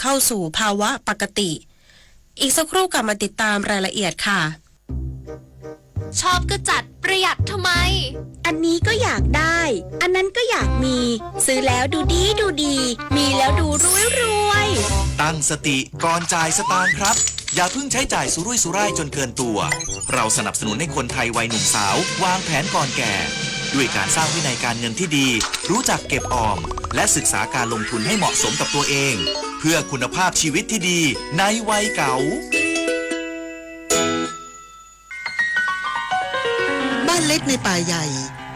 เข้าสู่ภาวะปกติ อีกสักครู่กลับมาติดตามรายละเอียดค่ะ ชอบก็จัด ประหยัดทำไม อันนี้ก็อยากได้ อันนั้นก็อยากมี ซื้อแล้วดูดีดูดี มีแล้วดูรวยรวย ตั้งสติก่อนจ่ายสตางค์ครับ อย่าเพิ่งใช้จ่ายสุรุ่ยสุร่ายจนเกินตัว เราสนับสนุนให้คนไทยวัยหนุ่มสาววางแผนก่อนแก่ ด้วยการสร้างวินัยการเงินที่ดี รู้จักเก็บออม และศึกษาการลงทุนให้เหมาะสมกับตัวเอง เพื่อคุณภาพชีวิตที่ดีในวัยเก๋า บ้านเล็กในป่าใหญ่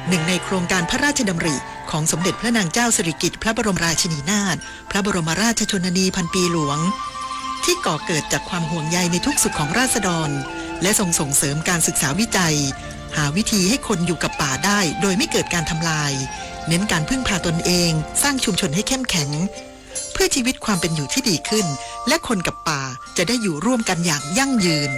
หนึ่งในโครงการพระราชดำริของสมเด็จพระนางเจ้าสิริกิติ์พระบรมราชินีนาถ พระบรมราชชนนีพันปีหลวง ที่ก่อเกิดจากความห่วงใยในทุกสุขของราษฎร และทรงส่งเสริมการศึกษาวิจัย หาวิธีให้คนอยู่กับป่าได้โดยไม่เกิดการทำลาย เน้นการพึ่งพาตนเอง สร้างชุมชนให้เข้มแข็ง เพื่อชีวิตความเป็นอยู่ที่ดีขึ้น และคนกับป่าจะได้อยู่ร่วมกันอย่างยั่งยืน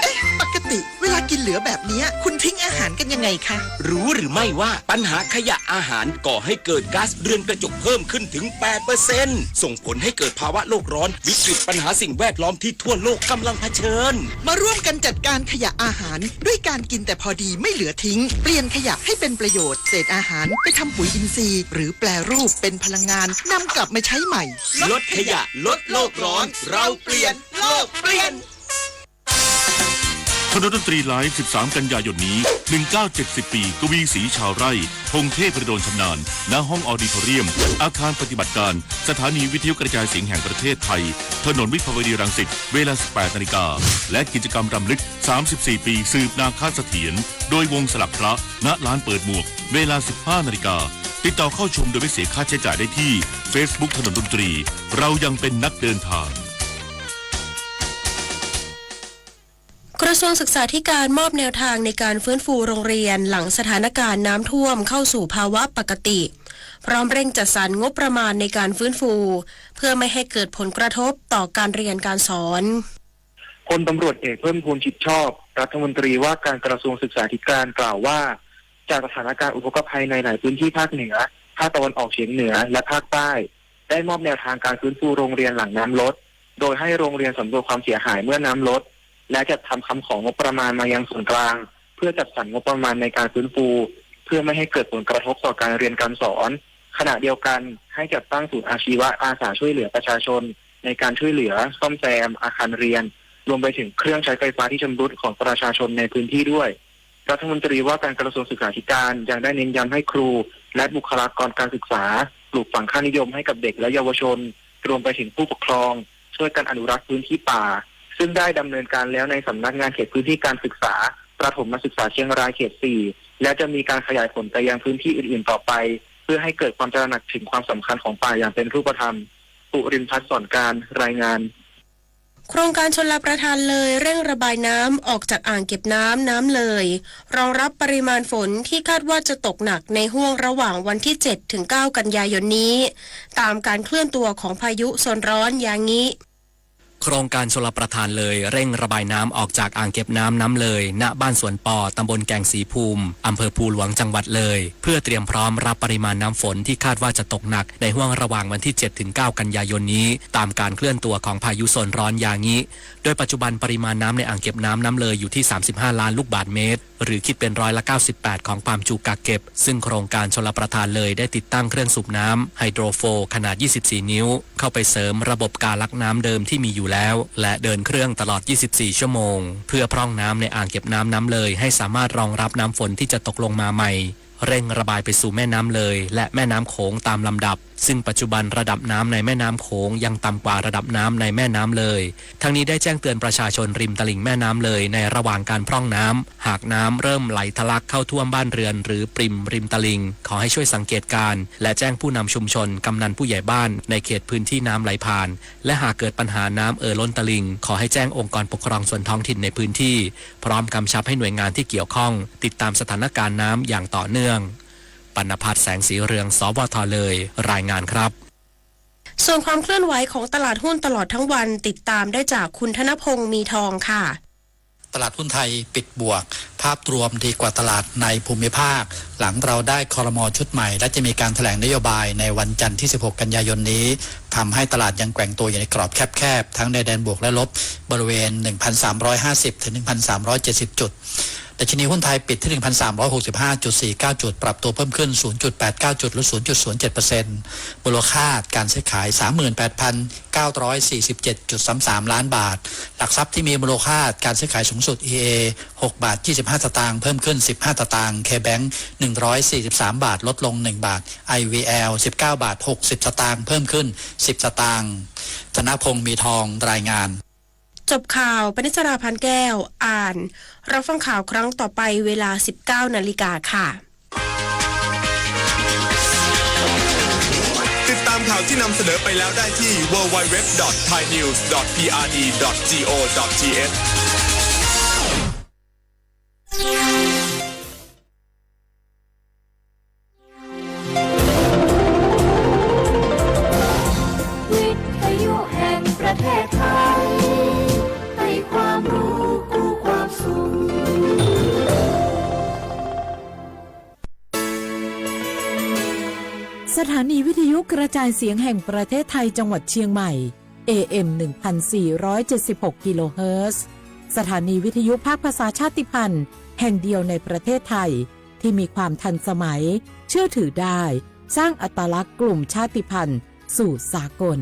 เอ๊ะ ปกติเวลากินเหลือแบบเนี้ย คุณทิ้งอาหารกันยังไงคะ รู้หรือไม่ว่าปัญหาขยะอาหารก่อให้เกิดก๊าซเรือนกระจกเพิ่มขึ้นถึง แปดเปอร์เซ็นต์ ส่งผลให้เกิดภาวะโลกร้อน วิกฤตปัญหาสิ่งแวดล้อมที่ทั่วโลกกำลังเผชิญ มาร่วมกันจัดการขยะอาหาร ด้วยการกินแต่พอดีไม่เหลือทิ้ง เปลี่ยนขยะให้เป็นประโยชน์ เศษอาหารไปทำปุ๋ยอินทรีย์ หรือแปรรูปเป็นพลังงาน นำกลับมาใช้ใหม่ ลดขยะ ลดโลกร้อน เราเปลี่ยน โลกเปลี่ยน ถนนดนตรีไลฟ์ สิบสาม กันยายนนี้ หนึ่งเก้าเจ็ดสิบ ปี กวีศรีชาวไร่ พงเทพประโดนชำนาญ ณ ห้องออดิทอเรียม อาคารปฏิบัติการ สถานีวิทยุกระจายเสียงแห่งประเทศไทย ถนนวิภาวดีรังสิต เวลา สิบแปดนาฬิกา และกิจกรรมรำลึก สามสิบสี่ ปี สืบนาคเสถียร โดยวงสลักพระ ณ ลานเปิดหมวก เวลา สิบห้านาฬิกา ติดต่อเข้าชมโดยไม่เสียค่าใช้จ่ายได้ที่ Facebook ถนนดนตรี เรายังเป็นนักเดินทาง กระทรวงศึกษาธิการมอบแนวทางในการฟื้นฟูโรงเรียนหลังสถานการณ์น้ำท่วมเข้าสู่ภาวะปกติ พร้อมเร่งจัดสรรงบประมาณในการฟื้นฟู เพื่อไม่ให้เกิดผลกระทบต่อการเรียนการสอน พลตำรวจเอกเพิ่มพูน ชิดชอบ รัฐมนตรีว่าการกระทรวงศึกษาธิการกล่าวว่า จากสถานการณ์อุทกภัยในหลายพื้นที่ภาคเหนือ ภาคตะวันออกเฉียงเหนือ และภาคใต้ ได้มอบแนวทางการฟื้นฟูโรงเรียนหลังน้ำลด โดยให้โรงเรียนสำรวจความเสียหายเมื่อน้ำลด และจัดทำคำของงบประมาณมายังส่วนกลาง เพื่อจัดสรรงบประมาณในการฟื้นฟู เพื่อไม่ให้เกิดผลกระทบต่อการเรียนการสอน ขณะเดียวกันให้จัดตั้งศูนย์อาชีวะอาสาช่วยเหลือประชาชน ในการช่วยเหลือซ่อมแซมอาคารเรียน รวมไปถึงเครื่องใช้ไฟฟ้าที่ชำรุดของประชาชนในพื้นที่ด้วย รัฐมนตรีว่าการกระทรวงศึกษาธิการยังได้เน้นย้ำให้ครู และบุคลากรการศึกษา ปลูกฝังค่านิยมให้กับเด็กและเยาวชน รวมไปถึงผู้ปกครอง ช่วยกันอนุรักษ์พื้นที่ป่า ซึ่งได้ดำเนินการแล้วในสำนักงานเขตพื้นที่การศึกษา ประถมศึกษาเชียงรายเขต สี่ และจะมีการขยายผลไปยังพื้นที่อื่นๆต่อไป เพื่อให้เกิดความตระหนักถึงความสำคัญของป่าอย่างเป็นรูปธรรม ปุรินทร์ พัฒน์สอนการ รายงาน โครงการชลประทานเลยเร่งระบายน้ำออกจากอ่างเก็บน้ำน้ำเลย รองรับปริมาณฝนที่คาดว่าจะตกหนักในห้วงระหว่างวันที่ เจ็ด ถึง เก้า กันยายนนี้ ตามการเคลื่อนตัวของพายุโซนร้อนยางิ โครงการชลประทานเลยเร่งระบายน้ำออกจากอ่างเก็บน้ำน้ำเลย ณ บ้านสวนปอ ตำบลแก่งศรีภูมิ อำเภอภูหลวง จังหวัดเลย เพื่อเตรียมพร้อมรับปริมาณน้ำฝนที่คาดว่าจะตกหนักในห้วงระหว่างวันที่ เจ็ด ถึง เก้า กันยายนนี้ ตามการเคลื่อนตัวของพายุโซนร้อนยางิ โดยปัจจุบันปริมาณน้ำในอ่างเก็บน้ำน้ำเลยอยู่ที่ สามสิบห้า ล้านลูกบาศก์เมตร หรือคิดเป็นร้อยละ เก้าสิบแปด ของความจุกักเก็บ ซึ่งโครงการชลประทานเลยได้ติดตั้งเครื่องสูบน้ำไฮโดรโฟลขนาด ยี่สิบสี่ นิ้ว เข้าไปเสริมระบบกาลักน้ำเดิมที่มีอยู่แล้ว และเดินเครื่องตลอด ยี่สิบสี่ ชั่วโมง เพื่อพร่องน้ำในอ่างเก็บน้ำน้ำเลย ให้สามารถรองรับน้ำฝนที่จะตกลงมาใหม่ เร่งระบายไปสู่แม่น้ำเลย และแม่น้ำโขงตามลำดับ ซึ่งปัจจุบันระดับน้ำในแม่น้ำโขงยังต่ำกว่าระดับน้ำในแม่น้ำเลย ทั้งนี้ได้แจ้งเตือนประชาชนริมตลิ่งแม่น้ำเลยในระหว่างการพร่องน้ำ หากน้ำเริ่มไหลทะลักเข้าท่วมบ้านเรือนหรือปริ่มริมตลิ่ง ขอให้ช่วยสังเกตการณ์ และแจ้งผู้นำชุมชน กำนันผู้ใหญ่บ้านในเขตพื้นที่น้ำไหลผ่าน และหากเกิดปัญหาน้ำเอ่อล้นตลิ่ง ขอให้แจ้งองค์กรปกครองส่วนท้องถิ่นในพื้นที่ พร้อมกำชับให้หน่วยงานที่เกี่ยวข้อง ติดตามสถานการณ์น้ำอย่างต่อเนื่อง ปัณณพัฒน์ แสงสีเรือง สวท เลย รายงานครับ ส่วนความเคลื่อนไหวของตลาดหุ้นตลอดทั้งวันติดตามได้จากคุณธนพงษ์ มีทองค่ะ ตลาดหุ้นไทยปิดบวก ภาพรวมดีกว่าตลาดในภูมิภาค หลังเราได้ครม.ชุดใหม่ และจะมีการแถลงนโยบายในวันจันทร์ที่ สิบหก กันยายนนี้ ทำให้ตลาดยังแกว่งตัวอยู่ในกรอบแคบๆ ทั้งในแดนบวกและลบ บริเวณ หนึ่งพันสามร้อยห้าสิบ ถึง หนึ่งพันสามร้อยเจ็ดสิบ จุด ดัชนีหุ้นไทยปิดที่ หนึ่งพันสามร้อยหกสิบห้าจุดสี่เก้า จุด ปรับตัวเพิ่มขึ้น ศูนย์จุดแปดเก้า จุด หรือ ศูนย์จุดศูนย์เจ็ดเปอร์เซ็นต์ มูลค่าการซื้อขาย สามหมื่นแปดพันเก้าร้อยสี่สิบเจ็ดจุดสามสาม ล้านบาท หลักทรัพย์ที่มีมูลค่าการซื้อขายสูงสุด อีเอ หกบาทยี่สิบห้าสตางค์ เพิ่มขึ้นสิบห้าสตางค์ เคแบงก์ หนึ่งร้อยสี่สิบสามบาท ลดลงหนึ่งบาท ไอวีแอล สิบเก้าบาทหกสิบสตางค์ เพิ่มขึ้นสิบสตางค์ ธนพงษ์ มีทอง รายงาน จบข่าว ปนิสรา พานแก้ว อ่าน รับฟังข่าวครั้งต่อไปเวลา สิบเก้านาฬิกาค่ะ ติดตามข่าวที่นำเสนอไปแล้วได้ที่ ดับเบิลยู ดับเบิลยู ดับเบิลยู ดอท ไทยนิวส์ ดอท พีอาร์ดี ดอท จี โอ ดอท ที เอช วิทยุแห่งประเทศไทย ให้ความรู้คู่ความสุข สถานีวิทยุกระจายเสียงแห่งประเทศไทยจังหวัดเชียงใหม่ เอเอ็ม หนึ่งพันสี่ร้อยเจ็ดสิบหก กิโลเฮิรตซ์ สถานีวิทยุภาคภาษาชาติพันธุ์แห่งเดียวในประเทศไทย ที่มีความทันสมัย เชื่อถือได้ สร้างอัตลักษณ์กลุ่มชาติพันธุ์สู่สากล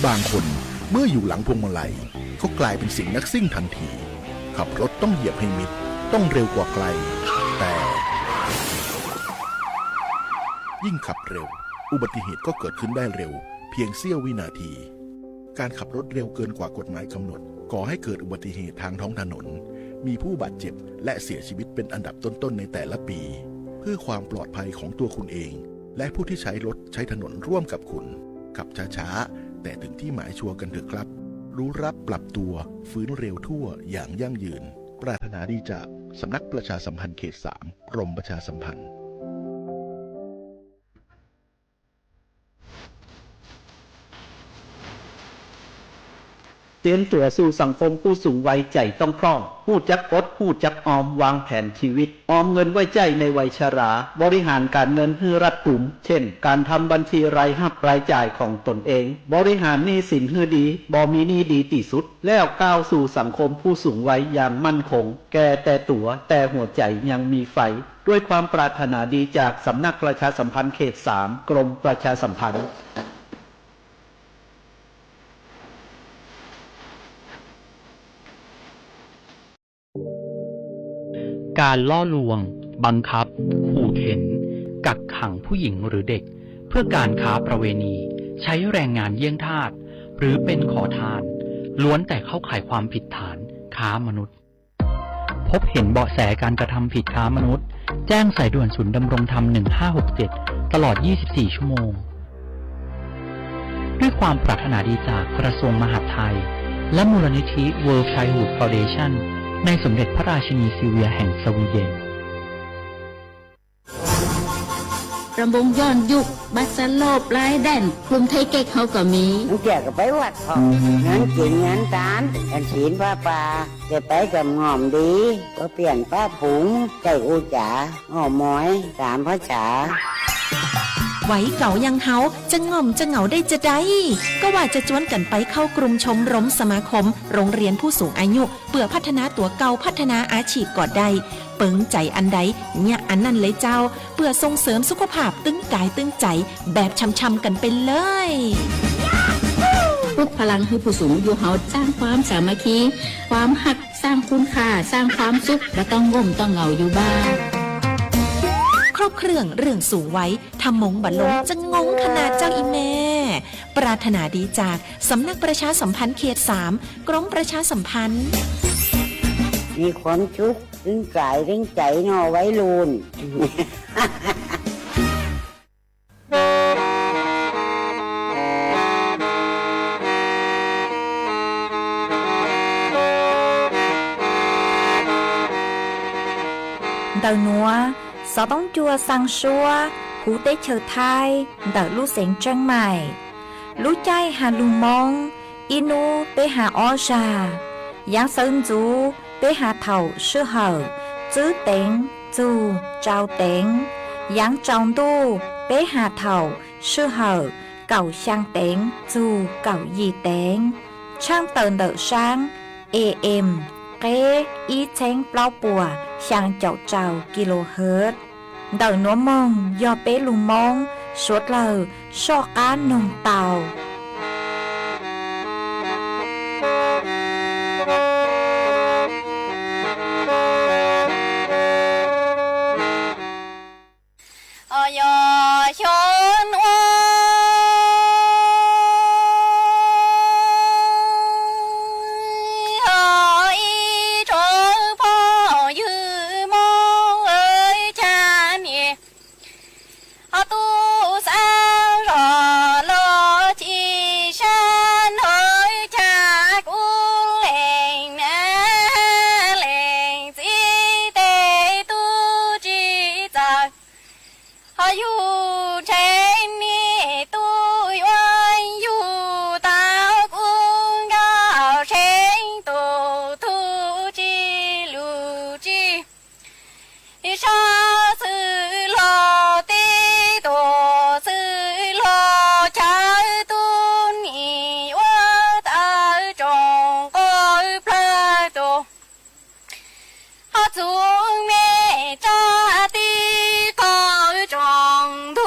บางคนเมื่ออยู่หลังพวงมาลัยก็กลายเป็นเสียงนักซิ่งทันที ขับรถต้องเหยียบให้มิด ต้องเร็วกว่าใคร แต่ ยิ่งขับเร็ว อุบัติเหตุก็เกิดขึ้นได้เร็ว เพียงเสี้ยววินาที การขับรถเร็วเกินกว่ากฎหมายกำหนด ก่อให้เกิดอุบัติเหตุทางท้องถนน มีผู้บาดเจ็บ และเสียชีวิตเป็นอันดับต้นๆในแต่ละปี เพื่อความปลอดภัยของตัวคุณเอง และผู้ที่ใช้รถใช้ถนนร่วมกับคุณ ขับช้าๆ แต่ถึงที่หมายชัวร์กันเถอะครับ รู้รักปรับตัว ฟื้นเร็วทั่วอย่างยั่งยืน ปรารถนาดีจากสำนักประชาสัมพันธ์เขตสาม กรมประชาสัมพันธ์ เตรียมตัวสู่สังคมผู้สูงวัย ใจต้องพร้อม ฮู้จักอด ฮู้จักออม วางแผนชีวิต ออมเงินไว้ใช้ในวัยชรา บริหารการเงินหื้อรัดกุม เช่น การทำบัญชีรายรับรายจ่ายของตนเอง บริหารหนี้สินหื้อดี บ่มีหนี้ดีที่สุด แล้วก้าวสู่สังคมผู้สูงวัยอย่างมั่นคง แก่แต่ตัว แต่หัวใจยังมีไฟ ด้วยความปรารถนาดีจากสำนักประชาสัมพันธ์เขตสาม กรมประชาสัมพันธ์ การล่อลวง บังคับ ขู่เข็น กักขังผู้หญิงหรือเด็ก เพื่อการค้าประเวณี ใช้แรงงานเยี่ยงทาส หรือเป็นขอทาน ล้วนแต่เข้าข่ายความผิดฐานค้ามนุษย์ พบเห็นเบาะแสการกระทำผิดค้ามนุษย์ แจ้งสายด่วนศูนย์ดำรงธรรม หนึ่งห้าหกเจ็ด ตลอด ยี่สิบสี่ ชั่วโมง ด้วยความปรารถนาดีจากกระทรวงมหาดไทย และมูลนิธิ World Childhood Foundation ในสมเด็จพระราชินีซิลเวียแห่งสวีเดน รำวงย้อนยุค บัสโลปลายแดน กลุ่มไทยเก๊กเฮาก็มี น้องเตี้ยก็ไปวัดพ่อง งานกินงานทาน กันศีลผ้าป่า จะไปกับง่อมดี ก็เปลี่ยนป้าผง ใส่อูจ๋า อ้อมอย สามภาษา วัยเก่าอย่างเฮา จะง่อมจะเหงาได้จะใด ก็ว่าจะจวนกันไปเข้ากลุ่มชมรมสมาคม โรงเรียนผู้สูงอายุ เปื่อพัฒนาตั๋วเก่า พัฒนาอาชีพก็ได้ เปิงใจอันใด เยียะอันนั้นเลยเจ้า เปื่อส่งเสริมสุขภาพตึงกายตึงใจ แบบช่ำๆกันไปเลย ปลุกพลังหื้อผู้สูงอายุเฮา สร้างความสามัคคี ความฮัก สร้างคุณค่า สร้างความสุข บ่ต้องง่มต้องเหงาอยู่บ้าน ครบเครื่องเรื่องสูงวัย ถ้ามงบ่ลง จะงงขนาดเจ้าอีแม่ ปรารถนาดีจากสำนักประชาสัมพันธ์เขตสาม กรมประชาสัมพันธ์ มีความสุข ตึงกายตึงใจเนาะวัยรุ่น Ntawm nuav, xov tooj cua xaa suab huv teb chaws Thaib ntawm lub xeev Tseeb Maim. Lub caij Halloween Hmoob Ib hnub peb has ob zag. Yaav sawv ntxuv peb has thaum sij hawm tsib teev txug rau teev. Yaav tsaus ntuj peb has thaum sij hawm kaum xyaa teev txug kaum yim teev. Tshaaj tawm ntawm saab A M qeb ib txheeb plaub puas xyaa caum rau kilohertz. Ntawm nuav moog yog peb lug Moob suav dlawg soj qaab noog tau. Yog xyoo nuav, ib tsoom phooj ywg Moob ca niam, tub xaav zog lug ci sab nrug ca, kuv leej nam leej txiv tej tub tsi txawj. Ho yug ntshe niam tub yuav yug tau kuv nkauj, tseeb tus tub tsi lug tsi. Sab xwb lug tib tug, xwb lug chaw tub, nim yuav tawm tsoom qau plawg tug. Ho txug me tsab tib qau tsoom ntu,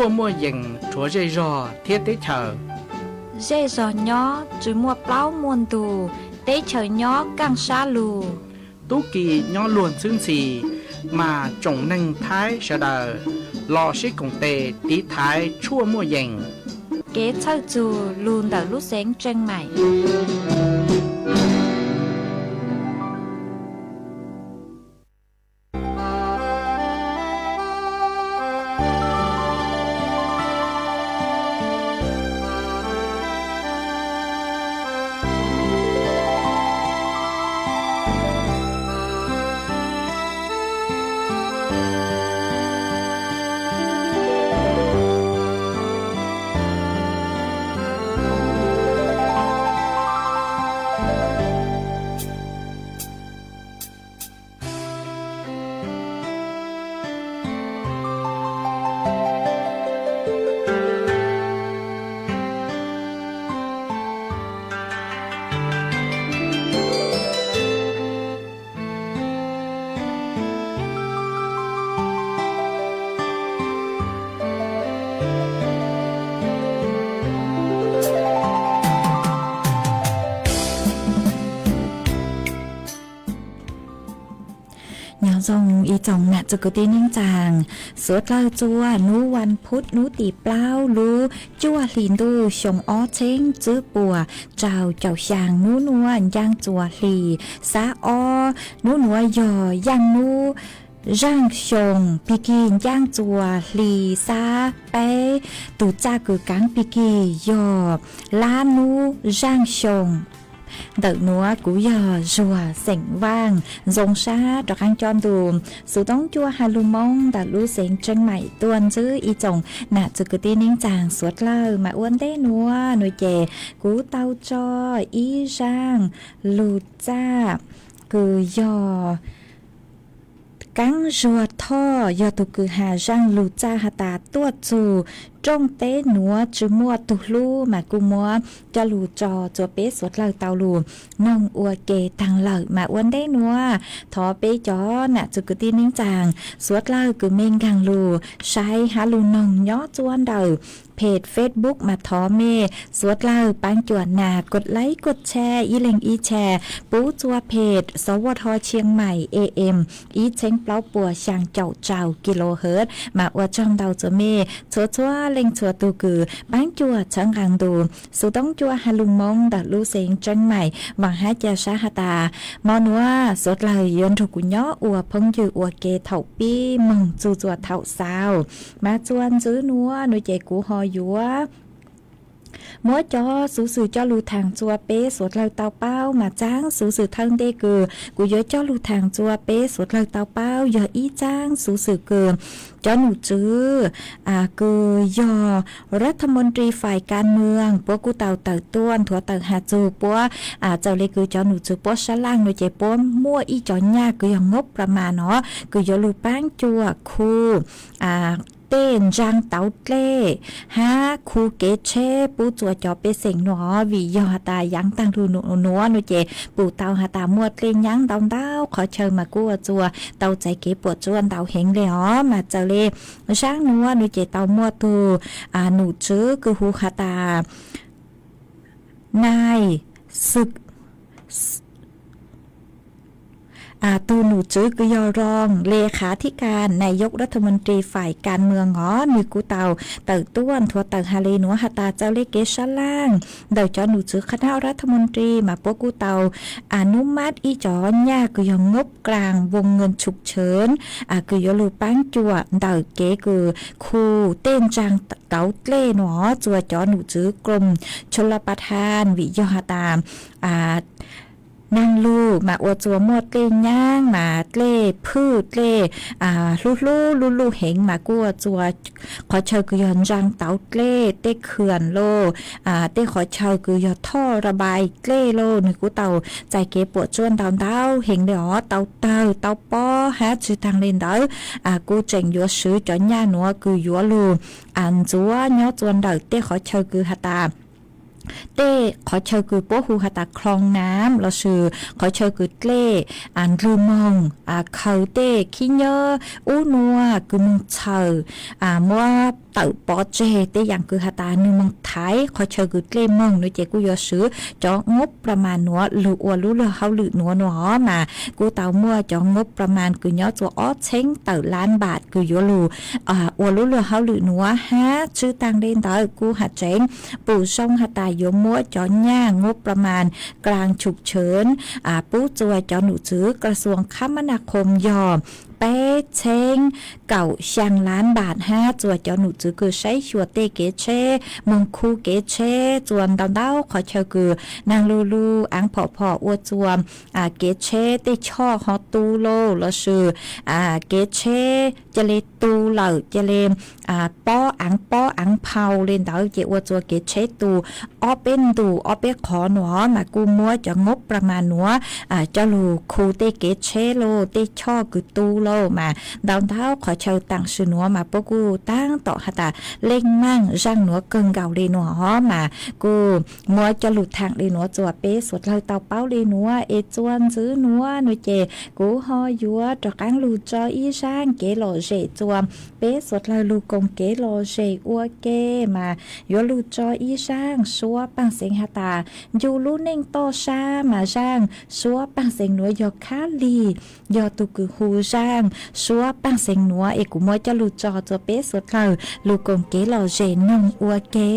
tshuaj muaj yees rhuav zej zog thiab teb chaws. Zej zog nyob tsis muaj plaub muaj ntug, teb chaws nyob kaj sab lug. Tub ki nyob luag ntxhwb ntxhi, mas tsoom neeg Thaib sawv daws los sib koom tes tiv thaiv tshuaj muaj yees. Kev txhawj txug lug ntawm lub xeev Tseej Maim. Nyob zoo ib tsoom nam txiv kwv tij neej tsaa, suav dlawg txua nub vas phuv nub tim plaub lub cuaj hlis ntuj xyoo ob txheeb tsib puas rau caum xyaa nub nuav ncaaj txuas hlis xab ob, nub nuav yog yaaj nub zaaj xyoo pig kig ncaaj txuas hlis xab peb, tug txaj kws kaav pig kig yog lab nub zaaj xyoo. Ntawm nuav kuv yog Zuag xeem Vaaj, zoo sab rov qaab coj ntu xuv toob cua ha lug Moob ntawm lub xeev Tseeb Maim tuaj ntsib ib tsoom nam txiv kwv tij neej tsaa suav dlawg. Mas ua ntej nuav nuav ces kuv tau tso ib zaaj lug txaj kws yog Kaav Zuag Thoj, yog tug kws has zaaj lug txaj has tas tuaj txug rooj teb nuav tsi muaj tug hlub, mas kuj muab coj lug tso tsua peb suav dlawg tau lug noog ua ke taag lawm. Mas ua ntej nuav thov peb cov nam txiv kwv tij neej tsaa suav dlawg kws mej nkaag lug saib hab lug noog nyob tsua ntawm page Facebook, mas thov mej suav dlawg paab cuam nas kos laib kos tshare ib leeg ib tshare pub tsua page Sov Vaj Thoj Tsheej Maim A M ib txheeb plaub puas xyaa caum rau kilohertz. Mas ua tsaug ntau tsua mej txhua txhua leej txhua tug kws paab cuam tshawb nqaa ntu xuv toob cua ha lug Moob ntawm lub xeev Tseeb Maim. Vaam hab ca sab has tas mo nuav suav dlawg yuav nrug kuv nyob ua phooj ywg ua ke thaum pib moog txug txua thaum xaus. Mas tsua ntsib nuav nuav ces kuv ho yuav muab cov xuv xwm coj lug thaam tsua peb suav dlawg tau paub. Mas txaab xuv xwm thawj ntej kws kuv yuav coj lug thaam tsua peb suav dlawg tau paub yog ib txaab xuv xwm kws cov num tswv kws yog รัฐมนตรีฝ่ายการเมือง puab kuj tau tawm tuaj nthuav tawm has txug puab. Txawm le kws cov num tswv puab sab laaj nuav ces puab muaj ib cov nyaj kws yog งบประมาณ no kws yuav lug paab cuam khu tej ntsaa tauv dlej hab khu kev tsheb pub tsua cov pej xeem nuav. Vim yog has tas yaav taag lug nuav nuav ces pum tau has tas muaj dlej nyaab ntau ntau qhov chaw mas kuj ua tsua tau txais kev puam tsuaj ntau heev le os. Mas txawm le zaab nuav nuav ces tau muaj tug num tswv kws hu has tas nai xwm tug num tswv kws yog รองเลขาธิการนายกรัฐมนตรีฝ่ายการเมือง os, nwg kuj tau tawm tuaj nthuav tawm has le nuav has tas txawm le kev sab laaj ntawm cov num tswv คณะรัฐมนตรี mas puab kuj tau อนุมัติ ib cov nyaj kws yog งบกลางวงเงินฉุกเฉิน kws yuav lug paab cuam ntawm kev kws khu tej ntsaa tauv dlej nuav tsua cov num tswv กรมชลประทาน vim yog has tas naag lug mas ua tsua muaj dlej nyaab mas dlej phwj dlej hlub hlub luj luj heev mas kuj ua tsua qhov chaw kws yog ntsaa tauv dlej, tej khw loj, tej qhov chaw kws yog ท่อระบาย dlej loj, nwg kuj tau txais kev puam tsuaj ntau ntau heev le os. Tau tawg tau pob hab tsi taag le ntawd kuj tseem yuav swv cov nyaj nuav kws yuav lug ntxuav nyob tsua ntawm tej qhov chaw kws has tas tej qhov chaw kws puab hu has tas คลองน้ำ lossis qhov chaw kws dlej ndlwg moog, khaws tej khib nyob ub nua kws moog txhawm, muab tawm pov tseg tej yaam kws has tas nwg moog thaiv qhov chaw kws dlej moog nua ces kuj yuav swv cov งบประมาณ nuav lug ua lub luag hauj lwm nuav nua hov mas kuj tau muaj cov งบประมาณ kws nyob txug ob txheeb tawm lab npam kws yuav lug ua lub luag hauj lwm nuav hab tswb taag le ntawd kuj has tseev pum zoo has tas yuav muab cov nyaj งบประมาณ กลางฉุกเฉิน pub txuas cov num txwv กระทรวงคมนาคม yog peb txheeb kaum xyaa lab npam hab txuas cov num txwv kws saib xyuas tej kev tsheb, moog khu kev tsheb, txuas ntau ntau qhov chaw kws naag lug lug aav phom phom ua txuas kev tsheb tej choj ho tu lauj lossis kev tsheb ca le tu lawm ca le pob aav pob aav phau le ntawd ces ua txuas kev tsheb tu ob peb ntus ob peb qhov nuav mas kuj muab cov งบประมาณ nuav coj lug khu tej kev tsheb lauj tej choj kws tu lauj mas ntau ntau qhov chaw taam sim nuav mas puab kuj taab tom has tas leej maaj zaaj nuav kawg nkaus le nuav hov mas kuj muab coj lug thaam le nuav txuas peb suav dlawg tau paub le nuav es txuas ntxwv nuav nua ces kuv ho yuav rov qaab lug tso ib zaaj kev lom zem txuas peb suav dlawg lug koom kev lom zem ua ke mas yuav lug tso ib zaaj suab paaj xeev has tas ncu lub neej toj sab mas zaaj suab paaj xeev nuav yog khab lig, yog tug kws hu zaaj suab paaj xeev nuav es kuv muab coj lug tso txuas peb suav dlawg lug koom kev lom zem noog ua ke.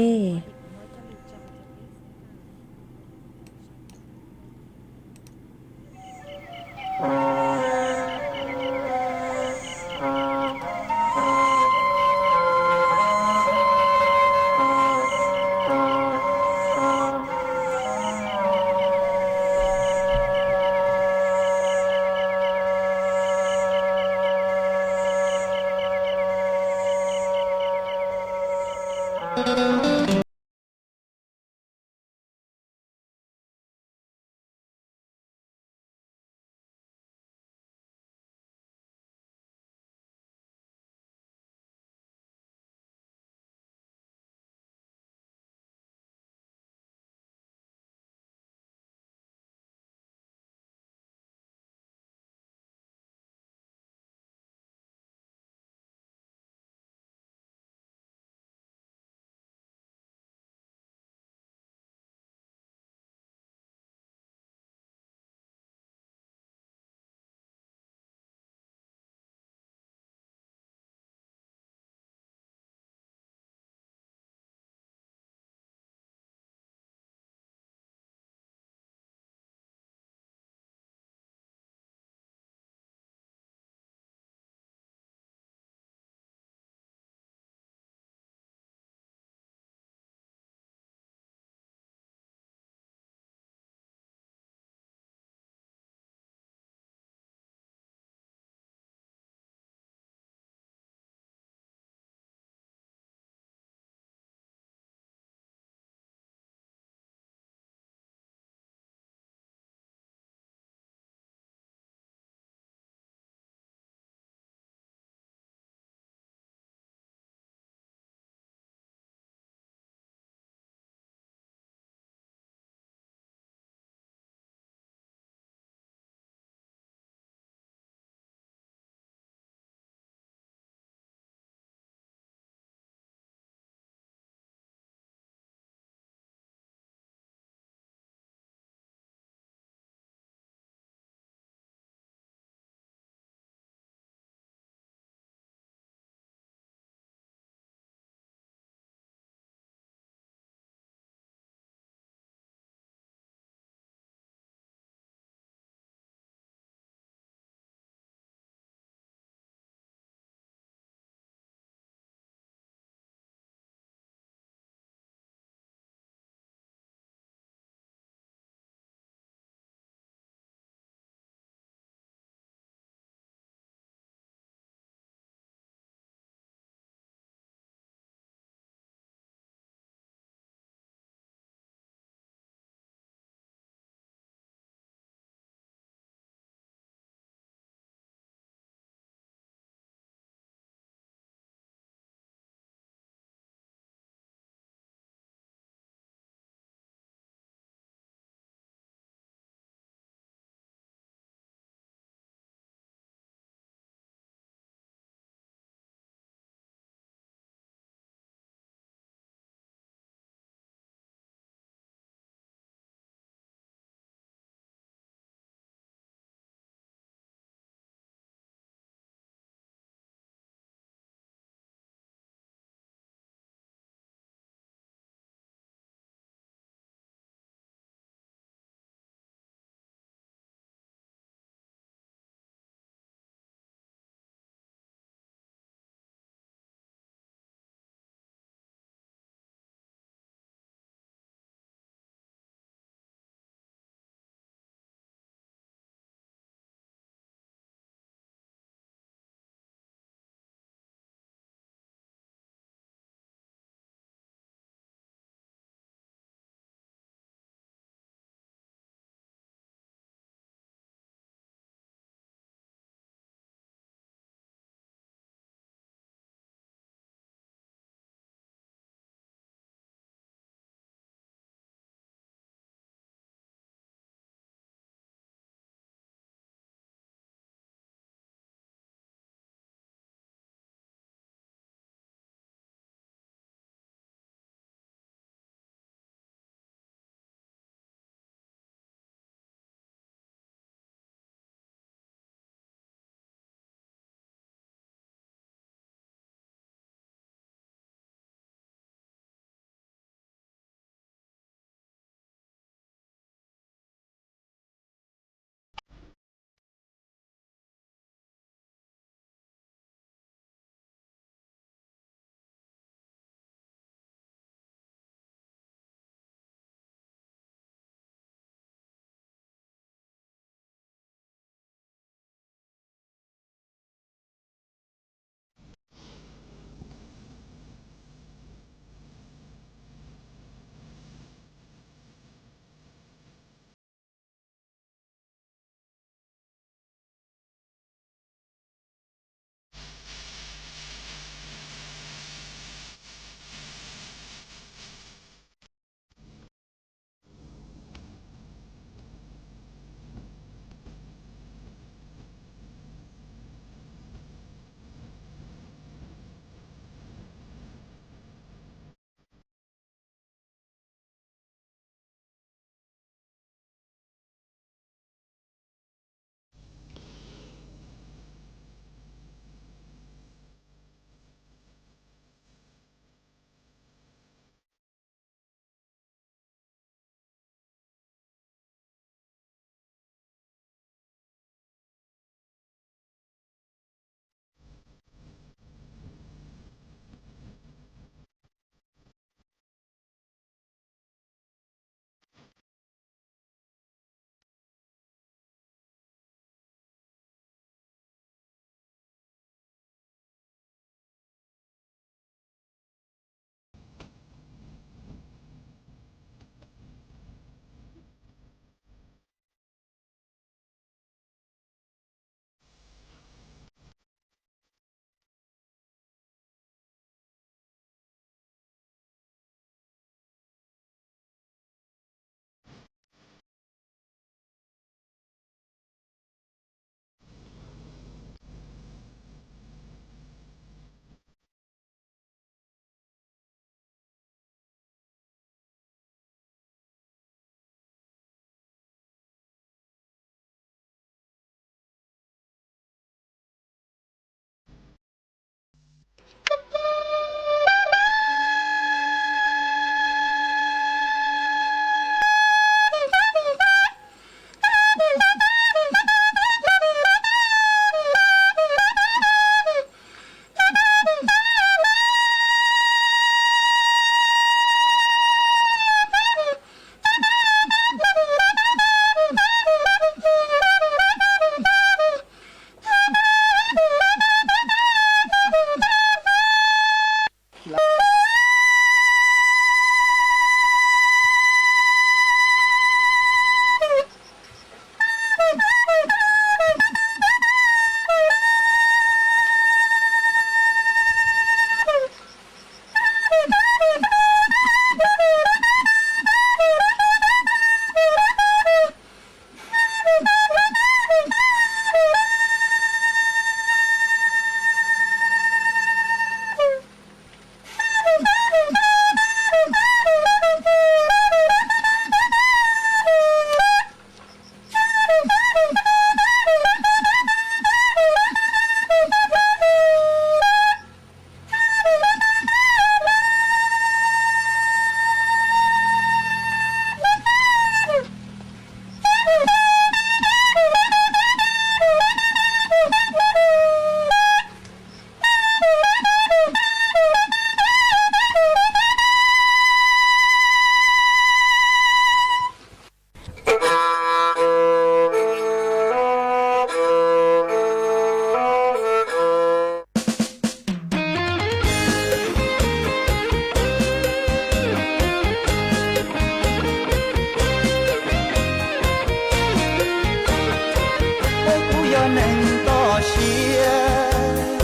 Neeg toj siab,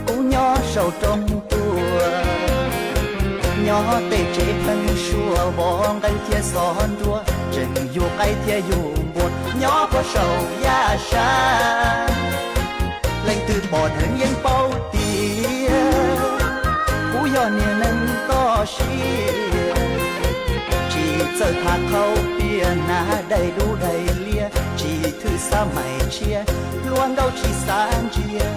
kuv nyob saum rooj tuaj, nyob tej tsev pleev suab vov nqeeb thiab xov nruab, tseem yug qaib thiab yug npua nyob puag saum yaj sab. Leej twg pom dheev yeej paub tias kuv yog niag neeg toj siab, tsis txawj tham qhauv piam, hnav daim duab daim liab, tsis thwj xab maim tshiab, hluas nkauj tsis xav ntsia.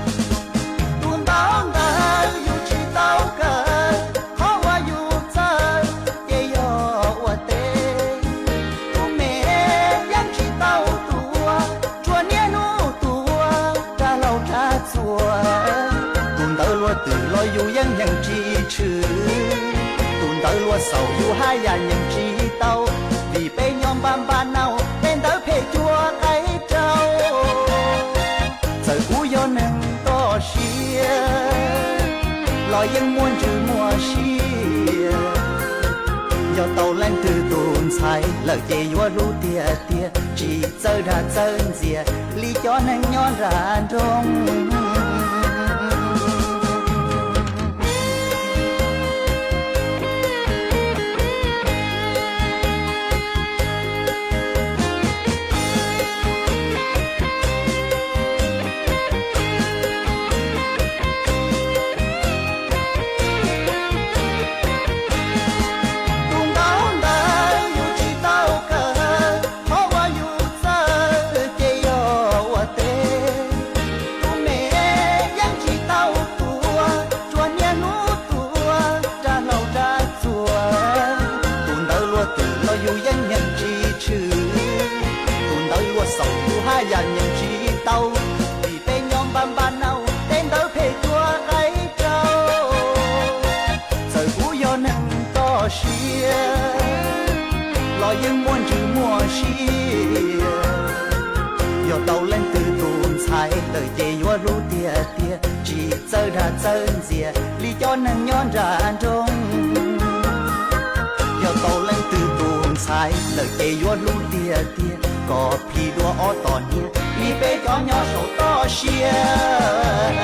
Tus ntaub ntawv yus tsis tau kawm, qhov uas yus txawj ces yog ua teb. Tus me yeej tsis tau tuav, tsuas niaj hnub tuav rab laug rab txuas. Tus ntawv luag twm los yus yeej nyeem tsis tshwm, tus ntawv luag xaus yus haj yam nyeem tsis tau, vim peb nyob npaj npaj naus tej ntawv phem cuag qaib rau. Txawm kuv yog neeg toj siab los yeej muaj ntsws muaj sia, yog tau leej twg tus ntxhais lawm ces yuav hlub tiag tiag, tsis txawj dag txawj ntxias li cov neeg nyob nram nroog. Tus ntaub ntawv yus tsis tau kawm, qhov uas yus txawj ces yog ua teb. Tus me yeej tsis tau tuav, tsuas niaj hnub tuav rab laug rab txuas. Tus ntawv luag twm los yus yeej nyeem tsis tshwm, tus ntawv luag xaus yus haj yam nyeem tsis tau, vim peb nyob npaj npaj naus tej ntawv phem cuag qaib rau. Txawm kuv yog neeg toj siab los yeej muaj ntsws muaj sia, yog tau leej twg tus ntxhais lawm ces yuav hlub tiag tiag, tsis txawj dag txawj ntxias li cov neeg nyob nram nroog. Yog tau leej twg tus ntxhais lawm ces yuav hlub tiag tiag, kom plhis dua ob tom niag li peb cov nyob saum toj siab.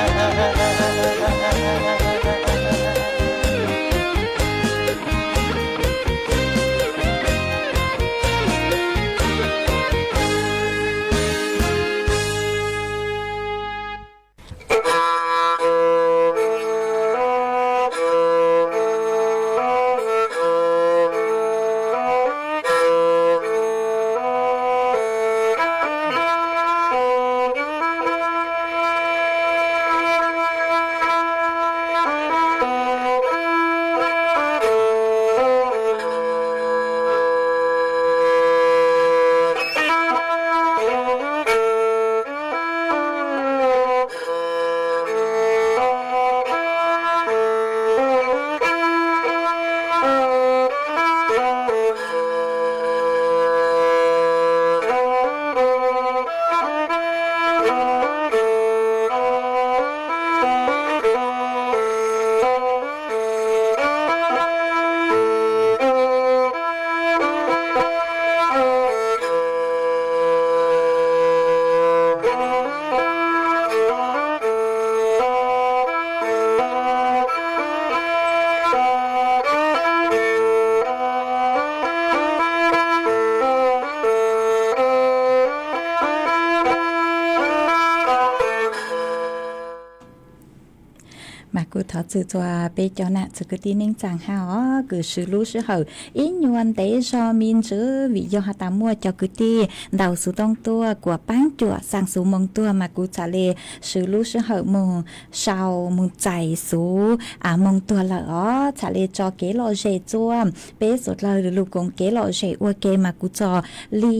Mas kuv thov txim txhua peb cov nam txiv kwv tij neej tsaa hab os, kws swv lub sij hawm ib nyuas ntev zog me ntsis vim yog has tas muaj cov kwv tij ntawm xuv tooj tuaj kuas paab cuam xaa xuv moo tuag mas kuv txhad le swv lub sij hawm moog sau moog txais xuv moo tuag lawm os. Txhad le tso kev lom zem txuaj peb suav dlawg lug koom kev lom zem ua ke mas kuv txhad le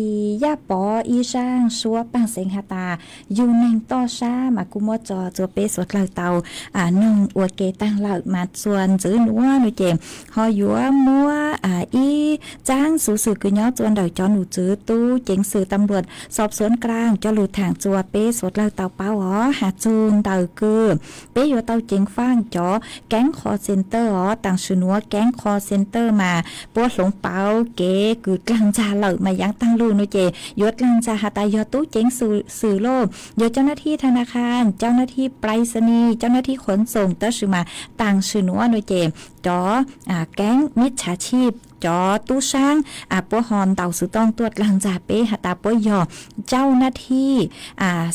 yaj pov ib zaaj suab paag xeev has tas yug neeg toj sab mas kuv muab tso txuaj peb suav dlawg tau noog ua ke taag lawm mas txuas ntxwv nuav no ces ho yuav muab ib txaab xuv xwm kws nyob txuas ntawm cov nom tswv tub ceev xwm tam luam xob xuav nkraag coj lug thaam txuas peb suav dlawg tau paub os. Has txug ntawm kws peb yuav tau ceev faaj cov keeb call center os. Taam sim nuav keeb call center mas puab hloov pauv kev kws dlaag ntxag lawm mas yaav taag lug no ces yuav dlaag ntxag has tas yog tub ceev xwm lauj, yog cov nab thib tha na kha, cov nab thib plai xa ni, cov nab thib khuam xoom, tab sis mas taam sim nuav no ces cov keeb mib tshaav tshij, cov tub saab puab ho ntaus xuv tooj tuaj dlaag ntxag peb has tas puab yog cov nab thib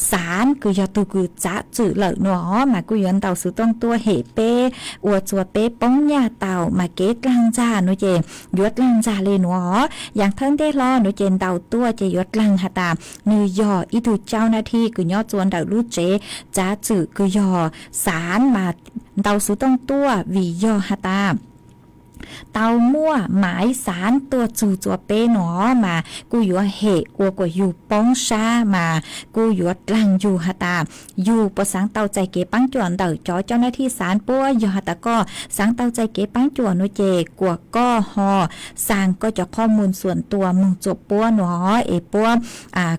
xaav kws yog tug kws txav txwm lawm no mas kuj yuav ntaus xuv tooj tuaj hem peb ua txuas peb poob nyaj tau mas kev dlaag ntxag no ces yuav dlaag ntxag le nuav. Yaam thawj ntej hlo no ces ntaus tuaj ces yuav dlaag has tas nwg yog ib tug cov nab thib kws nyob txuas ntawm lub tsev txav txwm kws yog xaav mas ntaus xuv tooj tuaj vim yog has tas tau muaj maiv xaav tuaj txug txuas peb no mas kuj yuav hem ua kuas yug poob sab mas kuj yuav dlaag yug has tas yug puas xaav tau txais kev paab cuam ntawm cov cov nab thib xaav puab. Yog has tas koj xaav tau txais kev paab cuam no ces kuas koj ho xaa koj cov qhov muag xuam tua moog txuas puab no es puab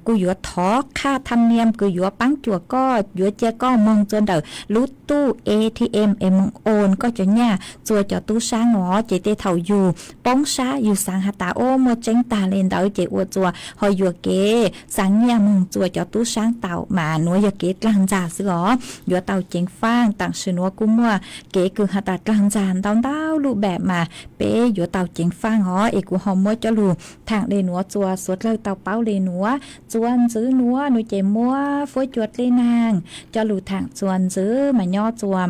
kuj yuav thov qhaj tham niam kws yuav paab cuam koj, yuav cia koj moog txuas ntawm lub tuj A T M es moog oos koj cov nyaj txuas cov tub saab no ces tej thaum yug poob sab yug xaav has tas o muaj tseeb tag le ntawd ces ua txuas ho yuam kev xaa nyaj moog txuas cov tub saab tau mas nuav yog kev dlaag ntxag xwb os. Yuav tau ceev faaj taam sim nuav kuj muaj kev kws has tas dlaag ntxag ntau ntau lub npaam mas peb yuav tau ceev faaj os es kuv ho muab coj lug thaam le nuav txuas suav dlawg tau paub le nuav. Txuas ntxwv nuav no ces muab fuab cua dlej naag coj lug thaam txuas ntxwv mas nyob txuas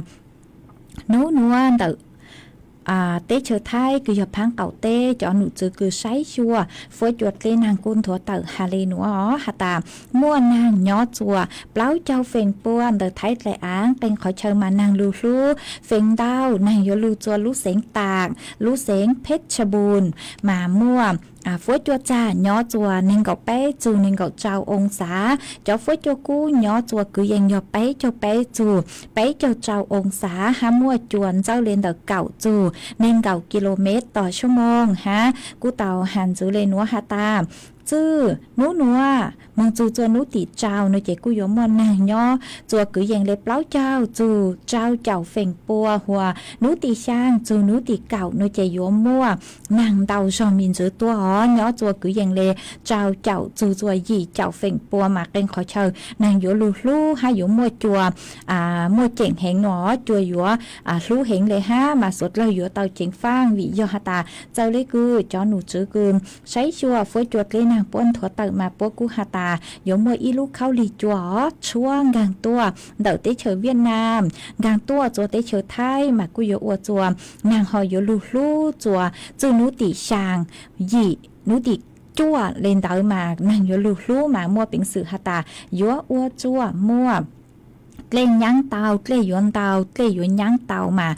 nub nuav ntawm teb chaws Thaib kws yog phaab qaum teb cov nom tswv kws saib xyuas fuab cua dlej naag kuj nthuav tawm has le nuav os has tas muaj naag nyob txuas plaub caug feem pua ntawm Thaib dlaim aav, qee qhov chaw mas naag lug hlub feem ntau naag yuav lug txuas lub xeev Taam, lub xeev Phetshboom mas muaj fuab cua txag nyob txuas neeg nkaum peb txug neeg nkaum rau oo xav, cov fuab cua kub nyob txuas kwv yees yog peb caug peb txug peb caug rau oo xav hab muaj cua ntxawj le ntawm kaum txug neeg nkaum kilomev tos suab moog hab kuj tau has ntxwv le nuav has tas txwj nub nuav moog txug txuas nub tim rau no ces kuj yuav muaj naag nyob txuas kwv yees le plaub caug txug rau caum feem pua, huas nub tim xyaa txug nub tim kaum no ces yuav muaj naag ntau zog mi ntxwv tuaj os, nyob txuas kwv yees le rau caum txug txuas yim caum feem pua mas qee qhov chaw naag yuav lug hlub hab yuav muaj cua muaj ceem heev no cua yuav hlub heev le hab mas suav dlawg yuav tau ceev faaj vim yog has tas txawm le kws cov nom tswv kws saib xyuas fuab cua dlej naag puab nthuav tawm mas puab kuj has tas yuav muaj ib lub khaub lig cua os tshuab nkaag tuaj ntawm teb chaws Viaj Nam nkaag tuaj txuas teb chaws Thaib mas kuj yuav ua txuas naag ho yuav lug hlub txuas txwj nub tim xyaa, yim nub tim cuaj le ntawd mas naag yuav lug hlub mas muaj peev xwm has tas yuav ua txuas muaj dlej nyaab tau, dlej yuav ntau, dlej yuav nyaab tau mas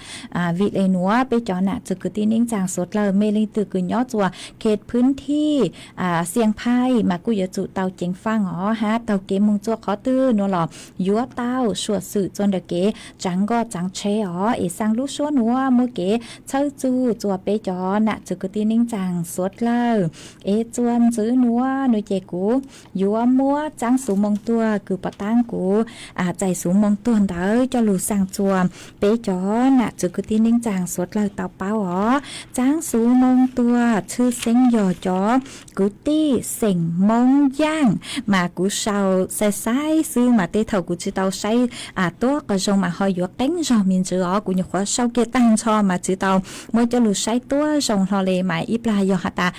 vim le nuav peb cov nam txwv kwv tij neej tsaa suav dlawg mej leej twg kws nyob txuas khe phwb thij Xias Phais mas kuj yuav tsum tau ceev faaj os hab taug kev moog txuas qhov twg nuav los yuav tau suam xwm txuas ntawm kev tsaav nkoj tsaav tsheb os es xaa lub suab nuav muab kev txhawb txug txuas peb cov nam txwv kwv tij neej tsaa suav dlawg. Es txuas ntxwv nuav nuav ces kuv yuav muab txaab xuv moo tuag kws puag ta kuv txais xuv moo tuag ntawd coj lug xaa txuas peb cov nam txwv kwv tij neej tsaa suav dlawg tau paub os. Txaab xuv moo tuag tshwj xeeb yog cov kwv tij xeem Moob Yaaj mas kuv sau xai xai xwb mas tej thaum kuv tsi tau saib tuab qhov zoo mas ho yuav qeeb zog me ntsis os, kuv nyuam qhuav sau kiag taag nrho mas tsi tau muab coj lug saib tuab zoo hlo le mas ib plag yog has tas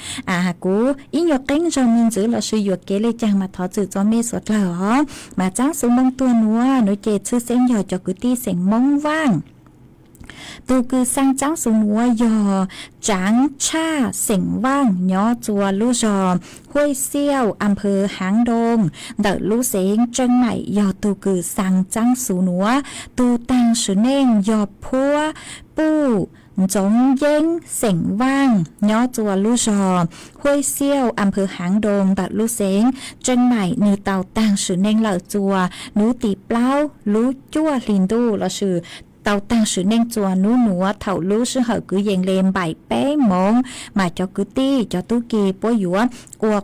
kuv ib nyuag qeeb zog me ntsis lossis yuam kev le caag mas thov txim txuas mej suav dlawg os. Mas txaab xuv moo tuag nuav nuav ces tshwj xeeb yog cov kwv tij xeem Moob Vaaj. Tug kws xaa txaab xuv nuav yog Tsaav Tshaj xeem Vaaj nyob txuas lub zog Huaj Xiauj, am phawv Haav Doo, ntawm lub xeev Tseeb Maim yog tug kws xaa txaab xuv nuav. Tug taag sim neej yog Phuab Puj Ntxoov Yeeb xeem Vaaj nyob txuas lub zog Huaj Xiauj, am phawv Haav Doo, ntawm lub xeev Tseeb Maim. Nwg tau taag sim neej lawm txuas nub tim plaub lub cuaj hli ntuj lossis tau taag sim neej txuas nub nuav thaum lub sij hawm kwv yees le npaim peb moov, mas cov kwv tij cov tub ki puab yuav ua,